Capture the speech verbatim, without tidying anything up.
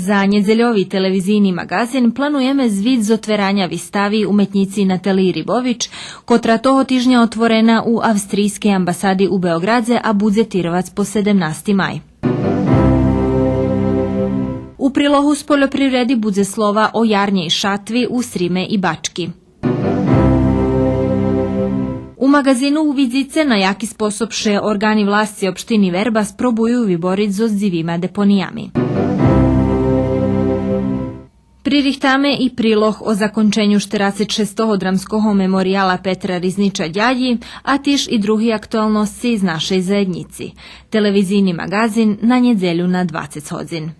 За нєдзельови телевизийни маґазин плануєме звит з отвераня вистави уметнїци Наталиї Рибович, котра того тижня отворена у австрийскей амбасади у Беоґрадзе, а будзе тирвац по седемнасти май. У прилогу з польопривреди будзе слова о ярнєй шатви у Сриме и Бачки. У маґазину увидзице на яки способ ше орґани власци општини Вербас пробую вибориц зоз дзивима депониями. Пририхтаме и прилог о законченю штерацец шестого драмского меморияла Петра Ризнича Дядї, а тиж и други актуалносци з нашей заєднїци. Телевизийни маґазин на нєдзелю на двацец годзин.